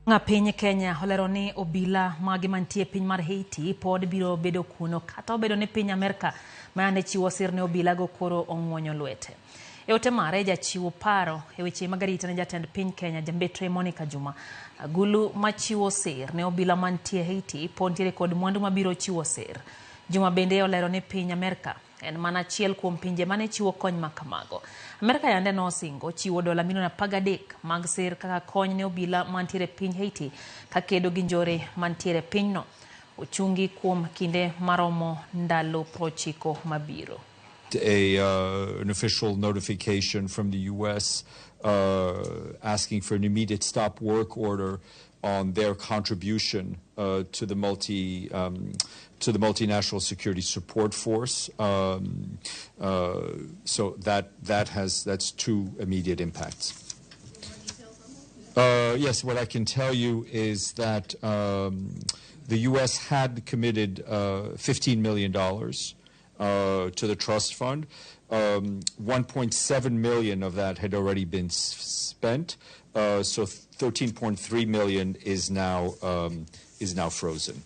Piny Kenya olero ni obila mage mantie piny mar Haiti pod biro bedo kuno kata obedo ni piny Amerka mayande chiwo sir ne obilago koro ong'wonyo lwete. E ote mare, jachiwo paro e weche mag arita ne jatend piny Kenya Jambetre Monica Juma, agulu machiwo sir ne obila mantie Haiti pod ntiere kod mwandu mabiro chiwo sir. Juma bende olero ni piny Amerka en mana achiel kuom pinje mane chiwo kony ma kamago. Amerka yande nosingo chiwo dola milion 13 mag sir kaka kony ne obila mantiere piny Haiti kakedo gi njore mantiere pinyno. Ochungi kuom kinde maromo ndalo 90 mabiro. An official notification from the U.S. Asking for an immediate stop work order on their contribution to the multinational security support force. So that's two immediate impacts. Yes, what I can tell you is that the U.S. had committed $15 million to the trust fund. 1.7 million of that had already been spent, so 13.3 million is now frozen.